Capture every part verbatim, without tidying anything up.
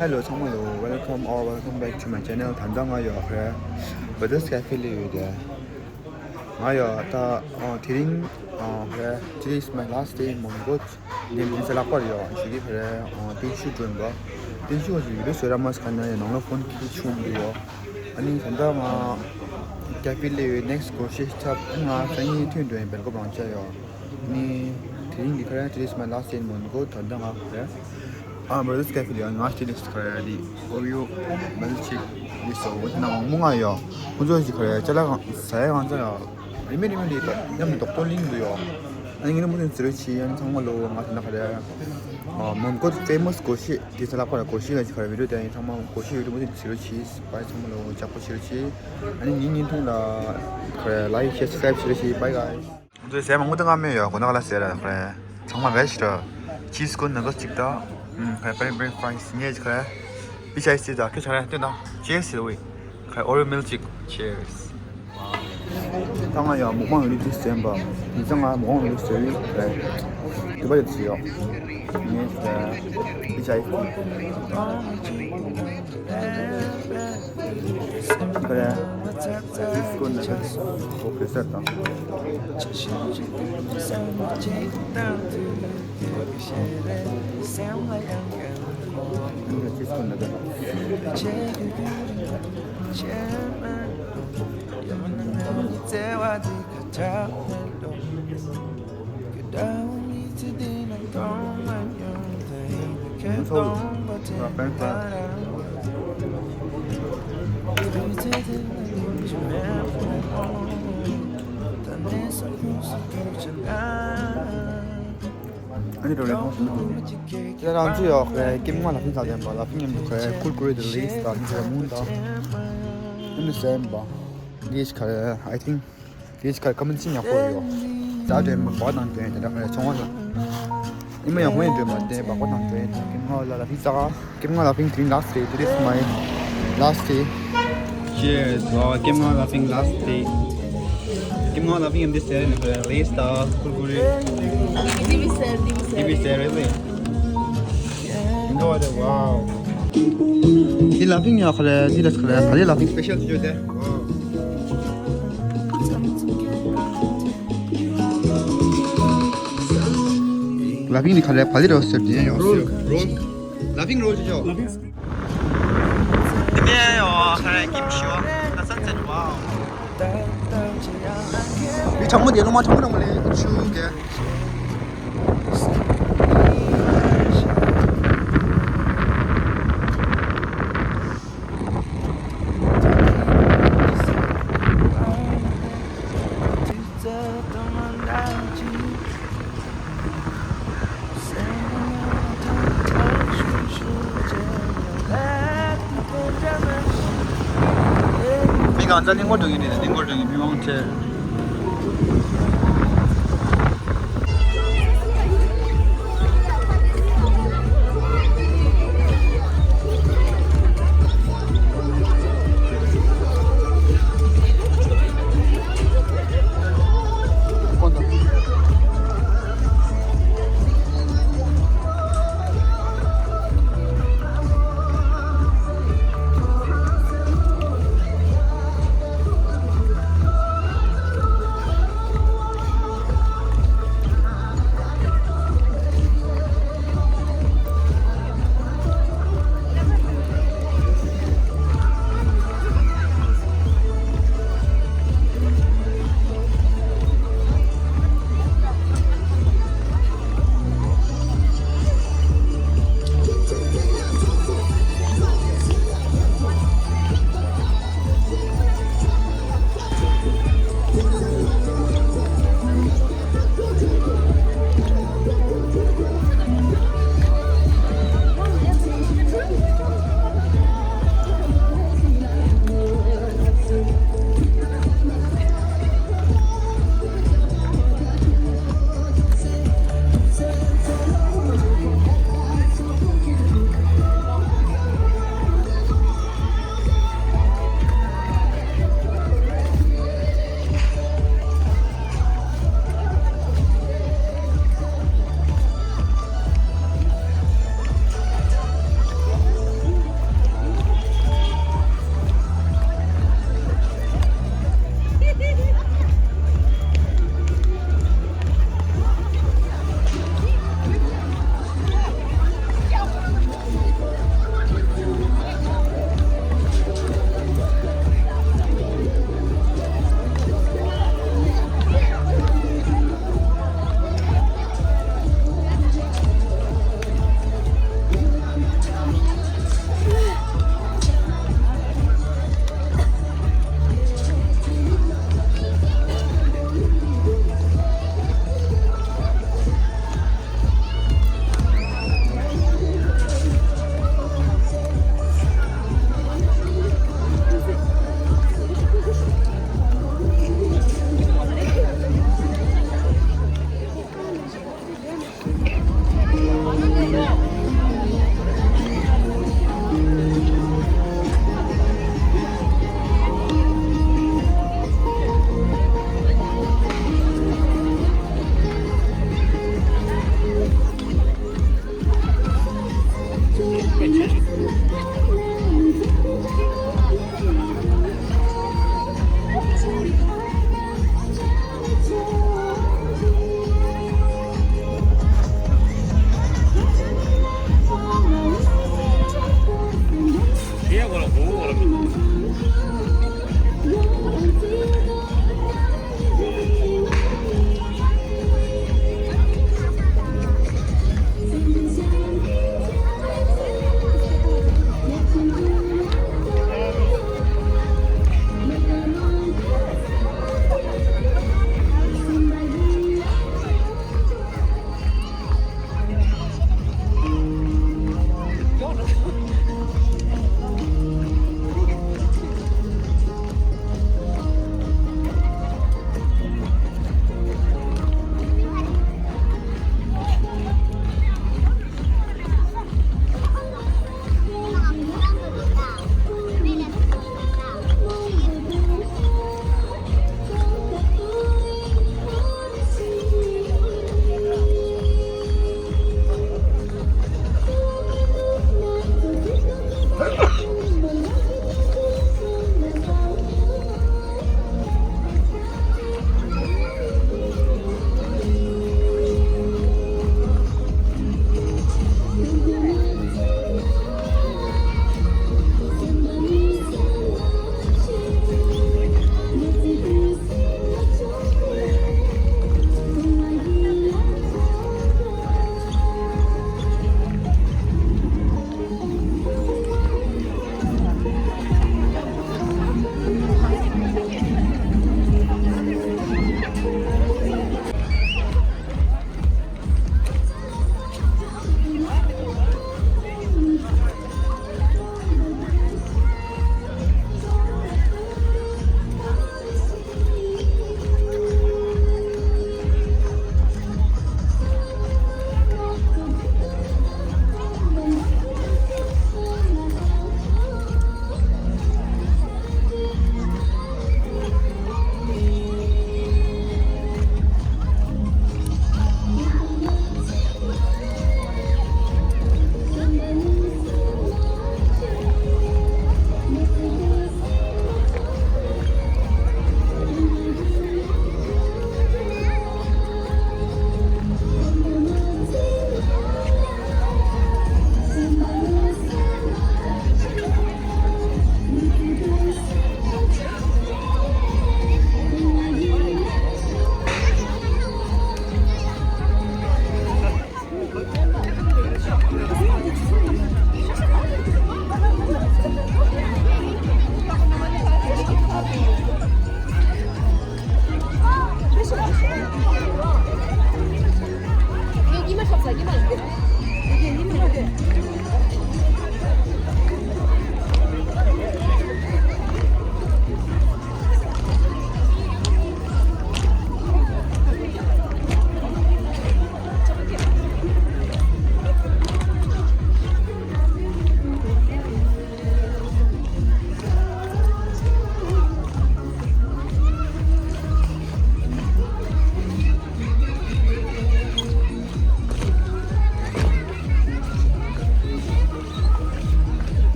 Hello ཚང་མ་ལོ། Welcome or welcome back to my channel. ད་ལྟ་ང་ཡོད་ཁ་རེ། Brothers Cafe ལ་ཡོད་དེ། ང་ཡོད་ད། ཨ། དེ་རིང་ཨ་ཁ་རེ། Today is my last day in Mongkot. ངས་འདི་ཚེ་ལྷག་པར་ཡོད་ཞུ་གི་ཁ་རེ། ཨ། བརྟན་བཞུགས་སྒྲོན་པ། བརྟན་བཞུགས་ཞུ་ཡི་རེད་ཟེར་ར་མ་ཟེར་ན་ཡང་ནང་ལ་ཕོན་ཁྱེར་ཆུང་འདུག་ཡོད། ཨ་ནི་ད་ལྟ་ང་Cafe ལ་ཡོད། Next སྒོར་གཞས་ཚབ་ང་སང་ཉིན་ཐོན་འགྲོ་ཡིན། སྦེལ་ཀོབ་རང་བཅར་ཡོད། ནི། དེ་རིང་འདི་ཁ་རེ། Today is my last day in Mongkot. ད་ལྟ་ང་ཁ་རེ། ཨ། Brothers Cafe ལ་ཡོད། ང་ཅི་ལིགས་ཁ་རེ་འདི་Oreo milkshake འདི་སོ་འོ་དེ་ན་མང་མོ་ང་ཡོད། ཁོང་ཚོ་ཅི་ཁ་རེ་ཅ་ལག་ཟ་ཡ་གང་ཚ་ཡོད། རིན་མེད་རིན་མེད་འདི་མཉམ་དུ་རྡོག་ཏོ་ལིང་དུ་ཡོད། ཨ་ནི་ངས་མུ་མཐུད་བརྩི་རོགས་བྱེད། ཡང་ཚང་མ་ལོ། ང་ད་ལྟ་ཁ་རེ། ཨ། Mongkot famous སྒོར་གཞས་འདི་ཚེ་ལྷག་པར་སྒོར་གཞས་ལ་ཅི་ཁ་རེ་video དེ་ཡིན། ཚང་མ་སྒོར་གཞས་video མུ་མཐུད་བརྩི་རོགས་བྱེད། བའི་ཚང་མ་ལོ་ཅག་པོ་བྱེད་རོགས་བྱེད། ཨ་ནི་ཉིན་ཉིན་ཐུང་ལ་ཁ་རེ་like share subscribe བྱེད་རོགས་བྱེད། Bye guys. ང་ཚོའི་ཟས་མང་པོ་འདི་ང་མེད་ཡོད། གོ་ནག་ལ་ཟས་ར་ཁ་རེ། ཚང་མ་veg ར། Cheese cone nuggets གཅིག་དང་། ཨུམ། ཁ་རེ་peri peri fries ངས་ཁ་རེ། peach iced tea དང་ཁྱོད་ཆ་རེ་སྟོན་དང་། Cheers to the week. ཁ་རེ་Oreo milkshake. Cheers. ད་ང་ཡང་མོག་མང་ཡོད་ལི་ཏིས་ཟན་པ། དེ་ཚང་ང་མོག་མང་ཡོད་ལི་ཟེར་བི་ཁ་རེ། དེ་པ་ཡོད་ཟེར་ཡོད། ངས་ཁ་རེ། peach iced tea ཁ་རེ། Cheese cone nuggets ཁོ་ཁེ་སར་དང་། Cheese cone nuggets ཨ་ནི་འགྲོ་ལེན་ཁོང་སུ་འདུག་ཁྱེད་རང་ཚོ་ཡོད་ཁ་རེ། ཀེམ་ང་ལ་ཕིང་ཚ་ལེན་པ། ལ་ཕིང་ཉམས་འདུག་ཁ་རེ། ཁུར་ཀུ་རེ་དང་ལེ་ཡིས་དང་ཁ་རེ་མུན་དང་ཨ་ནི་ཟན་པ། ལེ་ཡིས་ཁ་རེ། I think ལེ་ཡིས་ཁ་རེ་ཀ་མན་སི་ཉག་པོ་ཡོད། ད་དེ་མ་བ་དང་དོན་དེ་འདྲ་ཁ་རེ་ཚོང་བ་ལ། ཨི་མ་ཡང་ཧོན་འདྲེ་མ་དེ་བ་གོ་དང་དོན་དེ་ཀེམ་ང་ལ་ལ་ཕིང་ཚ་ག་ཀེམ་ང་ལ་ཕིང་དེ་རིང་last day. Today is my last day. Cheers. Wow, ཀེམ་ང་ལ་ཕིང་last day. ཀེམ་ང་ལ་ཕིང་ཨེམ་ཌི་སེ་ནི་ལེ་ཡིས་དང་ཁུར་ཀུ་རེ། Did we say? Did we say? Did we say really? Enjoy the wow. འདི་ལ་ཕིང་ཡོད་ཁ་རེ། འདི་རེད་ཁ་རེ། ད་འདི་ལ་ཕིང་special བྱོས་ཏེ། ལ་ཕིང་འདི་ཁ་རེ་བ་ལི་རོ་སེར་དེ་ཡོད། Roll, roll. ལ་ཕིང་རོལ་བྱོས། འདི་ནས་ཡོད་ཁ་རེ་ཀེམ་ཤིའོ། ད་sunset wow. མི་གྲང་མོ་དེ་ལོ་མ་གྲང་མོ་གྲང་མོ་ལས་ཆུ་གེ། མི་གང་ཚ་གླིང་སྐོར་འགྲོ་གི་རེད། གླིང་སྐོར་འགྲོ་གི་མི་མང་ཆེ།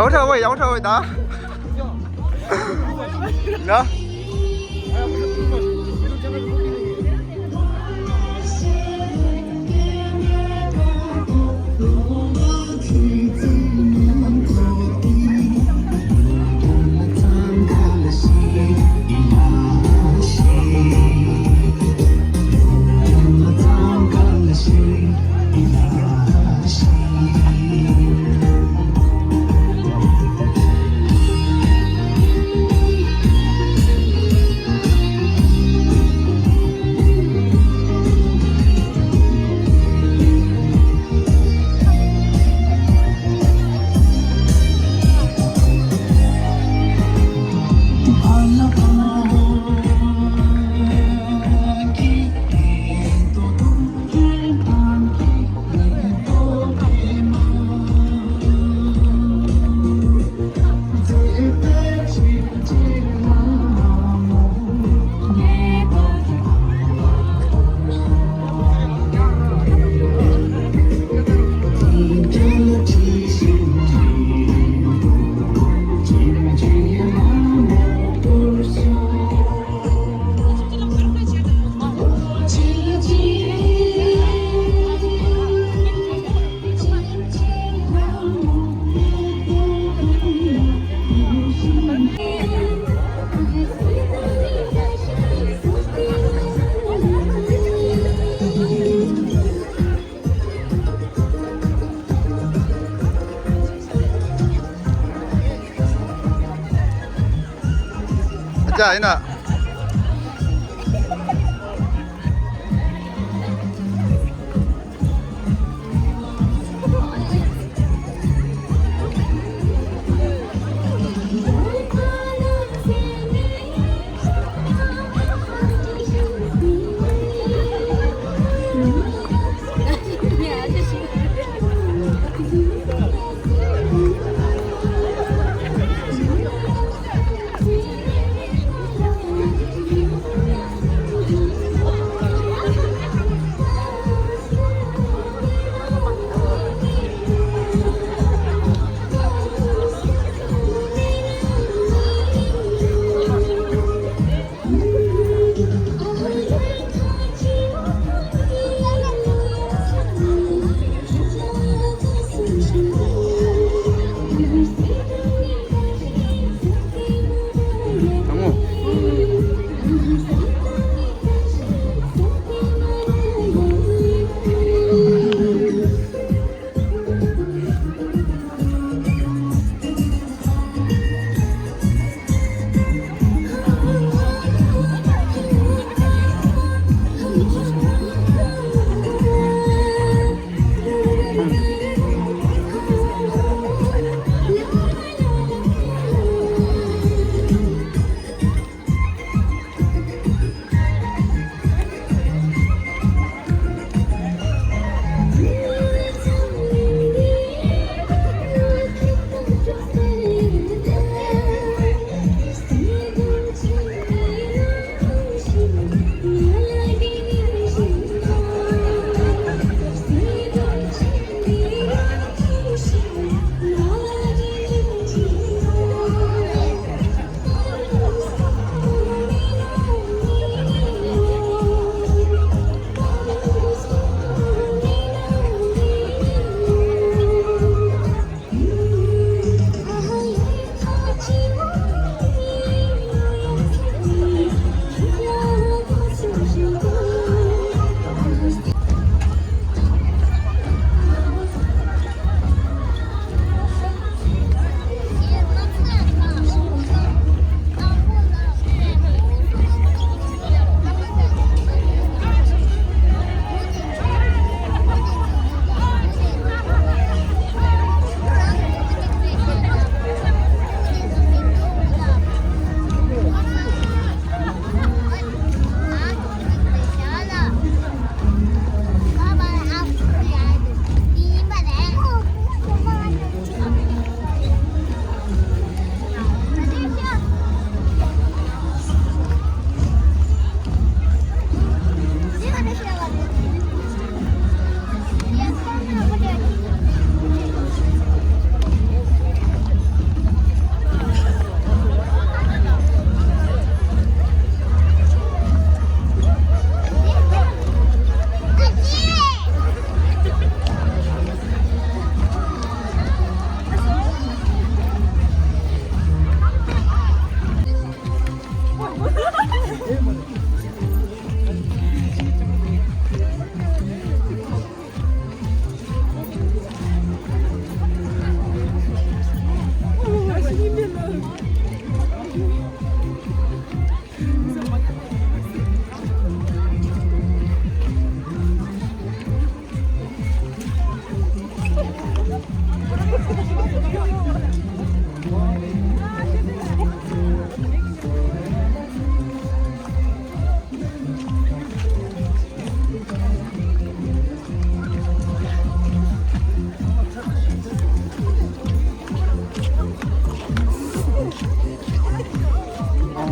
ཡག་པོ་འཁྲབ་དགོས། ཡག་པོ་འཁྲབ་དགོས་ད། ན། ཨ་ཅག་ཡིན་ན།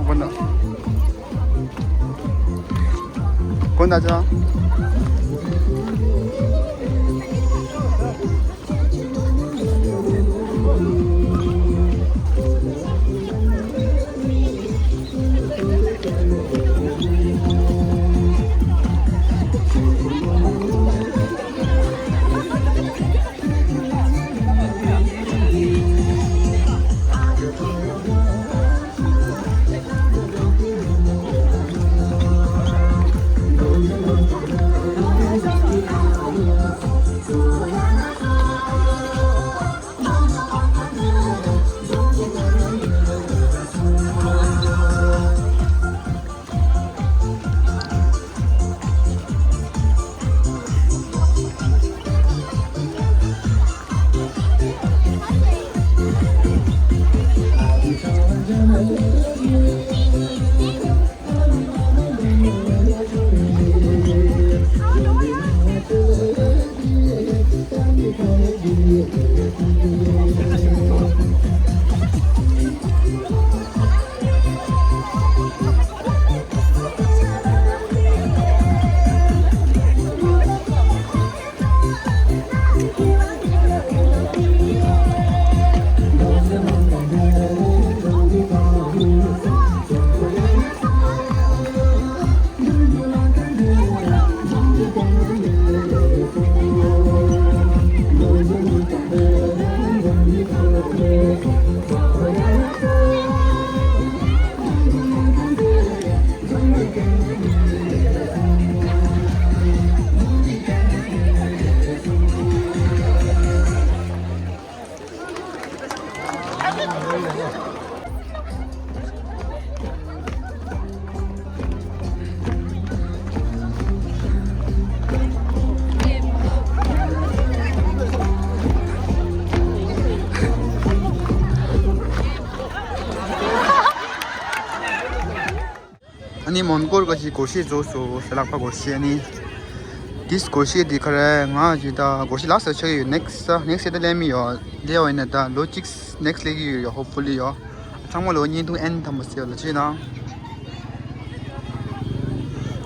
ཁོ་ན། ཁོ་ན་ཅང་། ཨ་ནི་མོན་གྷོལ་གྱི་སྒོར་གཞས་རྫོགས་སོང་། ལག་པ་སྒོར་གཞས། ཨ་ནི་དེ་སྒོར་གཞས་དེ་ག་རེ། ང་ཅི་ད་སྒོར་གཞས་ལགས་སོ་ཆགས་ཡོད། ནེགསི་ནེགསི་དེ་ལེན་མི་ཡོད། དེ་བ་ཡིན་ན་ད་ལོ་གཅིག་ནེགསི་ལེགས་ཡོད། ཧོབ་ཕུ་ལི་ཡོད། ཚང་མ་ལོ་བརྙན་ཐུང་ཨེན་ཐམ་པ་ཟེར་ལ་ཅི་ན།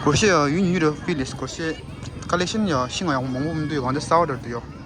སྒོར་གཞས་ཡོད་ཡུན་ཡུན་རེ་ཕི་ལེ། སྒོར་གཞས་ཀ་ལེག་ཤན་ཡོད་ཤིང་ཡང་མང་པོ་མི་འདུག་ཡོད། གང་དེ་སའོ་ཌར་དུ་ཡོད།